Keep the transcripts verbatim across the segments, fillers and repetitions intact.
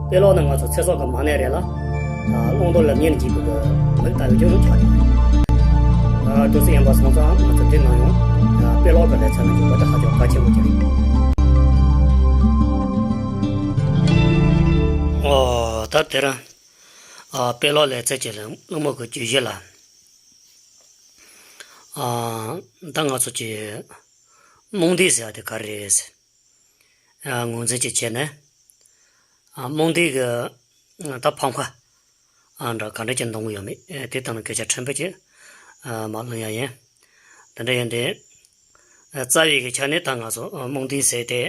དཔེ་ཀློག་ནི་ང་ཚོ་ཚེ་སྲོག་གི་མ་ཎི་རེད་ལ། ཨ། བླང་དོར་ལ་ཉན་གྱིས་པའི་མིག་ལྟ་བུའི་རྒྱུ་ཆགས་ཡོད། ཨ། དུས་ཚོད་ཡིན་པ་སོང་ཙང་ང་ཚོ་འདི་ནང་ཡང་དཔེ་ཀློག་གི་ལེ་ཚན་ནང་འཇུག་པ་དེ་ཧ་ཅང་གལ་ཆེན་པོ་ཅིག་རེད། ཨོ། ད་དེ་རིང་ཨ། དཔེ་ཀློག་ལེ་ཚན་གྱི་གླེང་མོལ་གྱི་བརྗོད་གཞི་ལ། ཨ། ད་ང་ཚོ་གི་རྨོངས་དད་ཟེར་བ་དེ་ག་རེ་རེད། ཨ། ངོས་འཛིན་ཅིག་བྱས་ནས། ཨ། རྨོངས་དད་ཀྱི་ད་ཕམ་ཁ། ཨ། འདྲ་ག་འདྲ་ཅིག་འདོན་གྱི་ཡོད་མེད། ཨ། དེ་དང་སྐད་ཆ་ཕྲན་བུ་ཅིག་ཨ། མར་གླེང་ཡ་ཡིན། དེ་འདྲ་ཡིན་དུས། ཨ། རྩ་བའི་གི་ཆ་ནས་ད་ང་ཚོ་རྨོངས་དད་ཟེར་དེ།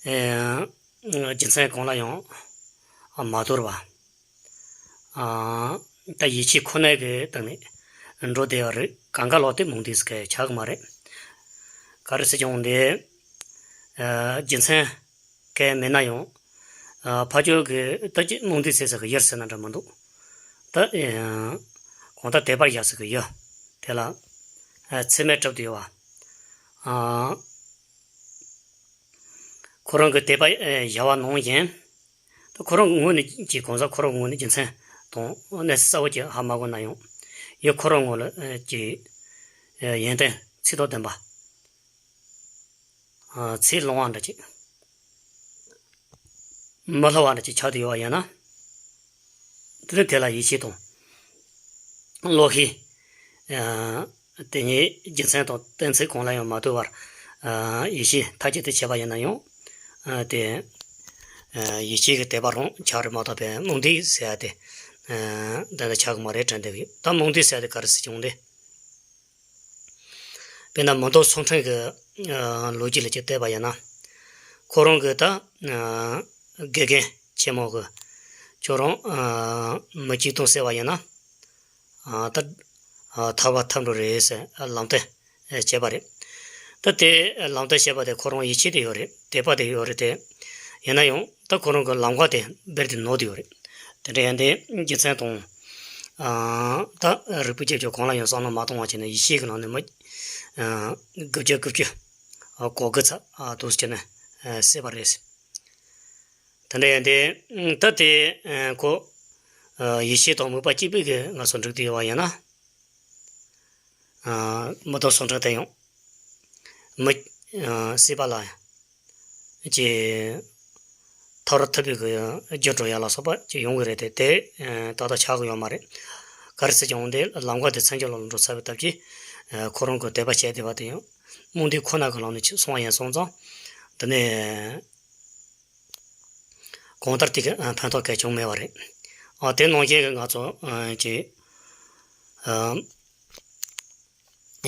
ཨ། རྒྱུ་མཚན་གང་ལ་ཡང་མ་དོར་བ། ཨ། ད་ཡིད་ཆེས་ཁོ་ནའི་གི་སྟེང་ནས་འགྲོ་བསྡད་པ་རེད། གང་ག་ལོག་དེ་རྨོངས་དད་ཟེར་གི་ཆགས་གི་མ་རེད། ག་རེ་ཟེར་ཀྱང་དེ། ཨ། རྒྱུ་མཚན་གང་མེད་ན་ཡང་། ཨ། ཕར་ཕྱོགས་ཀྱི་ད་ཅི་རྨོངས་དད་ཟེར་ས་གི་ཡུལ་ཟེར་ན་འདྲ་མི་འདུག་ད། ཨ། གང་ལྟར་དད་པར་བཞག་ས་གི་ཡུལ་དེ་ལ། ཨ། མཚན་སྨད་གྲུབ་བསྡད་ཡོད་པ། ཨ། ཁོ་རང་གི་དད་པ་བཞག་པ་ནང་བཞིན། ད་ཁོ་རང་གི་ངོས་ནས་ཀྱི་གང་ཟག་ཁོ་རང་གི་ངོས་ནས་རྒྱུ་མཚན་དང་གནས་ཚུལ་གསལ་པོ་ཅིག་ཧ་མ་གོ་ན་ཡང་། ཡུལ་ཁོ་རང་ངོས་ལ་ཀྱི་ཡོན་ཏན་ཚིག་དང་ལྡན་པ། ཚིག་ལོང་བ་འདྲ་ཅིག་མི་སླུ་བ་འདྲ་ཅིག་ཆགས་བསྡད་ཡོད་པ་ཡིན་ན། དེ་ནི་དེ་ལ་ཡིད་ཆེས་དང་། བློ་ཤེས། ཨ། དེ་ཉིད་རྒྱུ་མཚན་དང་གཏན་ཚིགས་གང་ལ་ཡང་མ་ལྟོས་པར། ཨ། ཡིད་ཆེས་མཐའ་གཅིག་ཏུ་བྱས་པ་ཡིན་ན་ཡང་། ཨ། དེ། ཨ། ཡིད་ཆེས་ཀྱི་དད་པ་རང་ཆགས་རེད་མ་གཏོགས་པའི་རྨོངས་དད་ཟེར་ཡ་དེ། ཨ། འདི་འདྲ་ཆགས་ཀྱི་མ་རེད་དྲན་བསྡད་ཀྱི་ཡོད། ད་རྨོངས་དད་ཟེར་ཡ་དེ་ག་རེ་ཟེར་ཀྱང་དེ། དཔེར་ན་མི་ལྡོག་སུམ་ཕྲེང་གི། ཨ། ལོ་རྒྱུས་ལ་ཅིག་བལྟས་པ་ཡིན་ན། ཁོ་རང་གི་ད། ཨ། དགེ་རྒན་ཆེན་མོ་གི་ཁྱོད་རང་། ཨ། མི་གཅིག་སྟོང་བསད་པ་ཡིན་ན། ཨ། ད། ཨ། ཐར་པ་ཐར་འགྲོ་རེད་ཟེར་ལམ་སྟོན་བྱས་པ་རེད། ད་དེ་ལམ་སྟོན་བྱས་པ་དེ་ཁོ་རང་ཡིད་ཆེས་དེ་ཡོད་རེད། དད་པ་དེ་ཡོད་རེད་དེ། ཡིན་ན་ཡང་ད་ཁོ་རང་གི་ལམ་ཁ་དེ་རྦད་དེ་ནོར་དེ་ཡོད་རེད། དེ་འདྲ་ཡིན་དུས་རྒྱུ་མཚན་དང་། ཨ། ད་རིགས་པའི་རྒྱབ་ལྗོངས་གང་ལ་ཡང་བསམ་བློ་མ་གཏོང་བ་བྱས་ནས་ཡིད་ཆེས་ཀྱི་ནང་ནས་མི། ཨ། དགུ་བཅུ་དགུ་བཅུ། ཨ། གོ་དགུ་ཚ། ཨ། དུ་བྱས་ནས། ཨ། བསད་པ་རེད། དེ་འདྲ་ཡིན་དུས་ད་དེ། ཨ། ཁོ། ཨ། ཡིད་ཆེས་དང་མོས་པ་གཅིག་པུས་ཀྱི་ང་ཚོ་འགྲིག་བསྡད་ཡོད་པ་ཡིན་ན། ཨ། མི་ལྡོག་སུམ་ཕྲེང་དེ་ཡང་། མི། ཨ། བསད་པ་ལ། ཅིག་ཐར་ཐུབ་པའི་གི་རྒྱུར་འགྲོ་ཡ་ལ་སོགས་པ་ཅིག་ཡོང་གི་རེད་དེ། དེ། ཨ། ཏག་ཏག་ཆགས་ཀྱི་ཡོད་མ་རེད། ག་རེ་ཟེར་ཀྱང་དེ་ལམ་ཁ་དེ་མཚན་བཅས་ལ་འགྲོ་ཚར་བའི་སྟབས་ཀྱིས། ཨ། ཁོ་རང་གི་དད་པ་བྱས་བསྡད་པ་དེ་ཡང་རྨོངས་དད་ཁོ་ན་གི་ལམ་ནས་ཕྱིར་སོང་བ་ཡིན་སོང་ཙང་། དེ་ནས། གང་ལྟར་དེ་གི་ཕན་ཐོགས་གལ་ཆུང་མེད་པ་རེད། ཨ། དེ་ནང་བཞིན་གི་ང་ཚོ། ཨ། ཅིག་ཨ།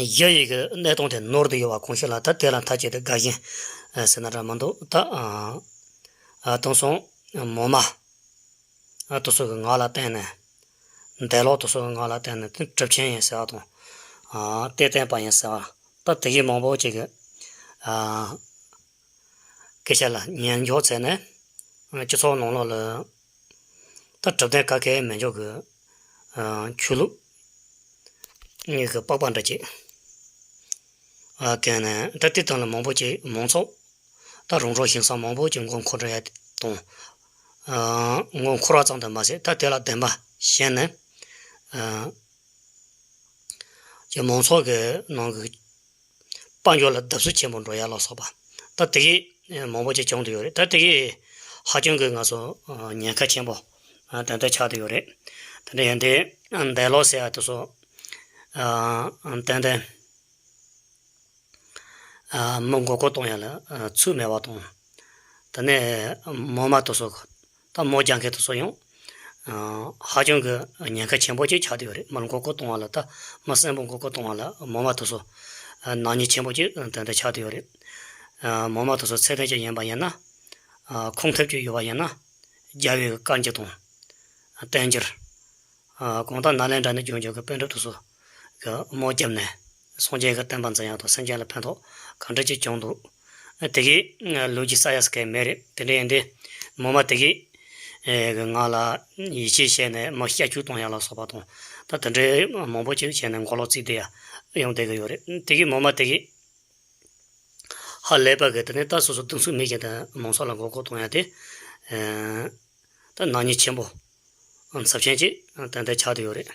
གཞི་ཡི་གི་གནས་སྟངས་དེ་ནོར་དུ་ཡོད་པ་གང་ཞིག་ལ། ད་དེ་ལ་མཐའ་གཅིག་ཏུ་དགའ་ཞེན་ཟེར་ན་འདྲ་མི་འདུག་ད། ཨ། ཨ། དེང་སང་མོ་མ། ཨ། དེ་ཚོ་གི་ངག་ལ་བསྟན་ནས། འདས་ལོག་དེ་ཚོ་གི་ངག་ལ་བསྟན་ནས་དེ་གྲུབ་ཆེན་ཡིན་ཟེར་བ་དང་། ཨ། གཏེར་སྟོན་པ་ཡིན་ཟེར་བ། ད་དེ་གི་མང་པོ་ཅིག་གི། ཨ། སྐད་ཆ་ལ་ཉན་འཇོག་བྱས་ནས། སྤྱི་ཚོགས་ནང་ལོགས་ལ་ད་གྲུབ་དོན་ག་གེ་མེད་འཇོག་གི། ཨ། ཆོས་ལུགས་གཉིས་ཀྱི་པགས་པ་འདྲ་ཅིག་ཨ། བཀལ་ནས། ད་དེ་སྟེང་ལ་མང་པོ་ཅིག་མང་ཚོགས། ད་རོང་འབྲོག་ཞིང་ས་མང་པོ་ཅིག་མགོ་འཁོར་འགྲོ་ཡ་དང་། ཨ། མགོ་འཁོར་བ་ཙམ་དུ་མ་ཟད། ད་དེ་ལ་བདེན་པ་ཤེས་ནས། ཨ། ཀྱི་མང་ཚོགས་ཀྱི་ནང་གི་དཔལ་འབྱོར་ལ་བརྡབ་གསིག་ཆེན་པོ་འགྲོ་ཡ་ལ་སོགས་པ། ད་དེ་གི་མང་པོ་ཅིག་བྱུང་བསྡད་ཡོད་རེད། ད་དེ་གི་ཧ་ཅང་གི་ང་ཚོ། ཨ། ཉེན་ཁ་ཆེན་པོ། ཨ། ཏན་ཏན་ཆགས་བསྡད་ཡོད་རེད། དེ་འདྲ་ཡིན་དུས། ཨ། འདས་ལོག་ཟེར་ཡ་དེ་ཚོ། ཨ། ཏན་ཏན། ཨ། མི་མགོ་སྐོར་གཏོང་ཡ་ལ། ཨ། ཚུགས་མེད་པ་དང་། དེ་ནས་མོ་མ་དེ་ཚོ། ད་མོ་རྒྱག་མཁན་དེ་ཚོ་ཡང་། ཨ། ཧ་ཅང་གི་ཉེན་ཁ་ཆེན་པོ་ཅིག་ཆགས་བསྡད་ཡོད་རེད། མི་ལ་མགོ་སྐོར་གཏོང་བ་ལ། ད་མི་གསོན་པོ་མགོ་སྐོར་གཏོང་བ་ལ་མོ་མ་དེ་ཚོ། ཨ། ནག་ཉེས་ཆེན་པོ་ཅིག་ཏན་ཏན་ཆགས་བསྡད་ཡོད་རེད། ཨ། མོ་མ་དེ་ཚོ་ཚད་ལྡན་ཅིག་ཡིན་པ་ཡིན་ན། ཨ། ཁུངས་ཐེབས་ཅིག་ཡོད་པ་ཡིན་ན། རྒྱལ་བའི་བཀའ་འགྱུར་དང་། བསྟན་འགྱུར། ཨ། གང་ལྟར་ནཱ་ལེནྡྲ་ནས་བྱུང་བྱུང་གི་པཎ་གྲུབ་དེ་ཚོ་གི་དམག་བརྒྱབ་ནས་སངས་རྒྱས་ཀྱི་བསྟན་པ་འཛིན་ཡག་དང་སེམས་ཅན་ལ་ཕན་ཐོགས་ག་འདྲ་ཅིག་བྱུང་འདུག་དེ་གི་ལོ་རྒྱུས་གསལ་ཡག་ཟེར་མཁན་མེད་རེད། དེ་འདྲ་ཡིན་དུས་མོ་མ་དེ་གི་གི་ངག་ལ་ཡིད་ཆེས་བྱས་ནས་མི་སྐྱབས་བཅོལ་གཏོང་ཡག་ལ་སོགས་པ་དང་། ད་དེ་འདྲའི་མང་པོ་ཅིག་བྱས་ནས་མགོ་ལོག་བརྩིས་བསྡད་ཡ་ཡོང་བསྡད་ཀྱི་ཡོད་རེད། དེ་གི་མོ་མ་དེ་གི་ཧ་ལས་པ་གི། དེ་ནས་ད་སོ་སོ་གདུང་སེམས་མེད་བཞིན་དུ་མང་ཚོགས་ལ་མགོ་སྐོར་གཏོང་ཡ་དེ། ཨ། ནག་ཉེས་ཆེན་པོ་ཚབས་ཆེན་ཅིག་ཏན་ཏན་ཆགས་བསྡད་ཡོད་རེད།